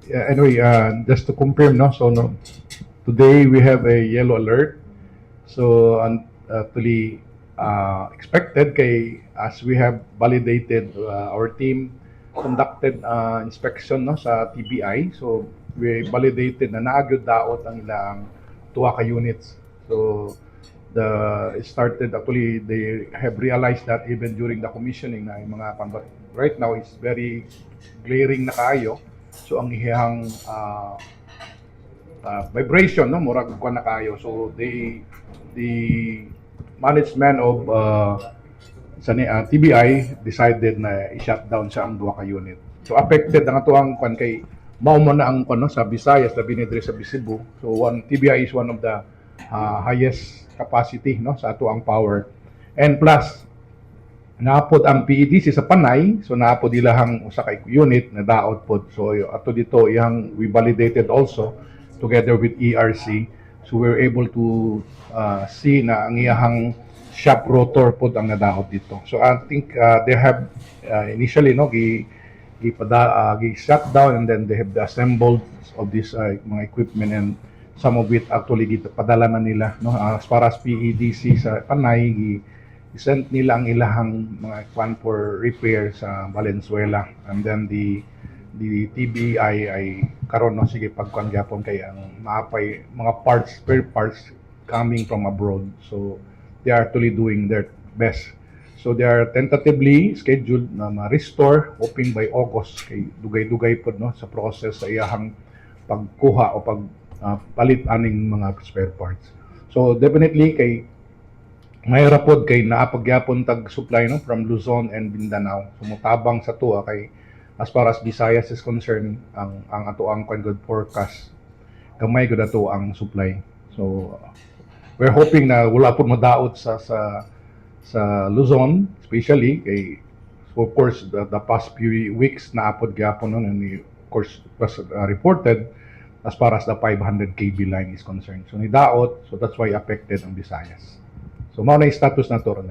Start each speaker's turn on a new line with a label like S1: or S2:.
S1: Yeah, anyway, just to confirm, no? So, no, today we have a yellow alert. So, actually, expected kay as we have validated, our team conducted inspection, no, sa TBI. So, we validated na naa gyud daot ang ilang tuwa ka units. So, the it started, actually, they have realized that even during the commissioning na yung mga but right now it's very glaring na kaayo. So ang iyang vibration, no, murag kuan na kaayo. So they the management of sa ni TBI decided na i-shut down siya ang duha ka unit. So affected ang atuang kuan kay mao mo na ang kuan, no, sa Visayas, labi ni diri sa Cebu. So one TBI is one of the highest capacity, no, sa atuang power. And plus naa pod ang PEDC sa Panay, so naa pod ilahang usa ka unit na daot pod. So ato dito iyang we validated also together with ERC. So we were able to see na ang iyahang shaft rotor pod ang nadaot dito. So I think they have initially, no, gi gipada gi shut down and then they have the assembled of this mga equipment and some of it actually gipadala na nila, no, as far as PEDC sa Panay, gi sent nila ang ilahang mga kwan for repair sa Valenzuela and then the TBI ay karon, no, sige pagkuan gyapon kay ang maapay mga parts, spare parts coming from abroad. So they are actually doing their best. So they are tentatively scheduled na ma-restore, hoping by August, kay dugay-dugay pod, no, sa process sa iyahang pagkuha o pag palit aning mga spare parts. So definitely kay mahirap pod kay naa pa gyapon tag supply, no, from Luzon and Mindanao. So mutabang sa tuwa kay as far as Visayas is concerned, ang ato ang kwan good forecast, gamay gud ato ang supply. So we're hoping na wala pod madaot sa Luzon, especially kay so of course the past few weeks naa pod gyapon nun and of course it was reported as far as the 500 kV line is concerned. So nidaot, so that's why affected ang Visayas. So mao na yung status nato ron.